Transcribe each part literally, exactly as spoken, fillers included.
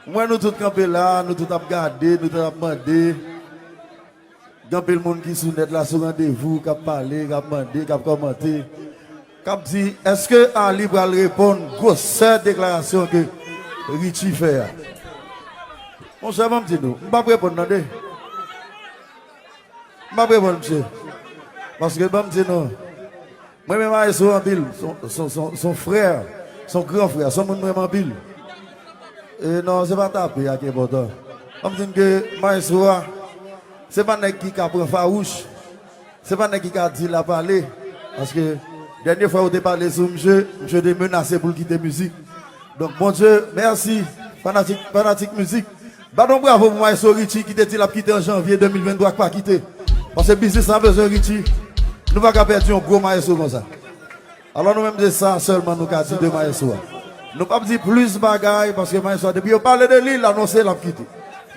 M wè nou tout kanpe la, nou tout ap gade, nou tout ap mande. Gen anpil moun ki sou nèt la, sou randevou, k ap pale, k ap mande, k ap kòmante, k ap di, èske Arly pral reponn gwosè deklarasyon ke Richie fè a? Monchè, ban m di nou, m p ap reponn, tande. M p ap reponn, mesye. Paske, ban m di nou, mwen renmen Maestro anpil. Se yon, se yon, se yon, se yon frè, se yon gran frè, se yon moun mwen renmen anpil. E non, se pa tape a ki enpòtan. Ban m di n ke Maestro a, se pa nèg ki ka pran fawouch. Se pa nèg ki ka di l ap ale. Paske dènye fwa yo te pale sou misye, misye te menase pou l kite mizik. Donk, Bondye, mèsi, fanatik, fanatik mizik. Bat yon bravo pou Maestro Richie ki te di l ap kite an janvye de mil venntwa, k pa kite. Paske biznis la bezwen Richie. Nou pa ka pèdi yon gwo maestro konsa. Alò, nou menm, se sa sèlman nou ka di de Maestro a. Nou p ap di plis bagay, paske Maestro a, depi yo pale de li, l anonse l ap kite.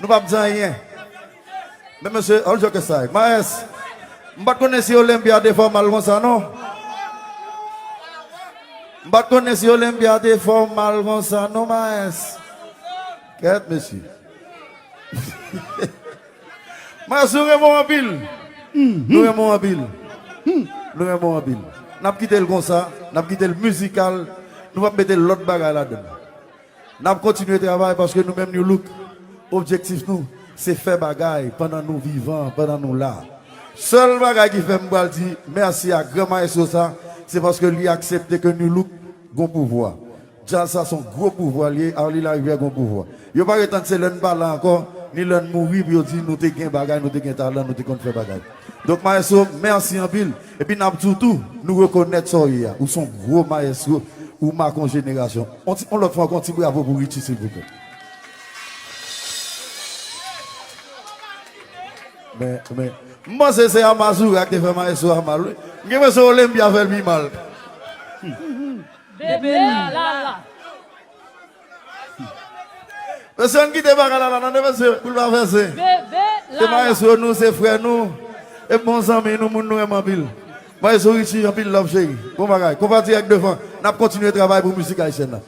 Nou p ap di anyen. Men mesye, all joke aside, Maes, m pa t konnen si Olympia te fè w mal konsa, non. M pa t konnen si Olympia te fè w mal konsa, non, Maes. Kèt, mesye. Maes, nou renmen w anpil. Nou renmen w anpil. Nou renmen w anpil. N ap kite l konsa, n ap kite l mizikal, nou p ap mete lòt bagay ladan l. N ap kontinye travay paske nou menm New Look, objektif nou, se fè bagay pandan nou vivan, pandan nou la. Sèl bagay ki fè m pral di mèsi a gran maestro sa, se paske li aksepte ke New Look gon pouvwa. Djaz sa se yon gwo pouvwa li ye, Arly Larivière gon pouvwa. Yo pa ret tann se lè n pa la ankò, ni lè n mouri pou yo di nou te gen bagay, nou te gen talan, nou te konn fè bagay. Donk, maestro, mèsi anpil. Epi n ap di w tou, nou rekonèt sa w ye a. Ou se yon gwo maestro, ou make yon jenerasyon. On ti, on lòt fwa ankò, on ti bravo pou Richie, silvouplè. Men, men, m panse se Amazoura ki te fè maestro a mal, wi. M gen enpresyon Olympia fè l pi mal. Bebe Lala. Mesye, ann kite bagay la la, tande, mesye, pou l pa fè zen. Bebe Lala. Se maestro nou, se frè nou, e bon zanmi nou, moun nou renmen anpil. Maestro Richie, anpil love, cheri. Bon bagay. Konpa dirèk devan. N ap kontinye travay pou mizik ayisyèn nan.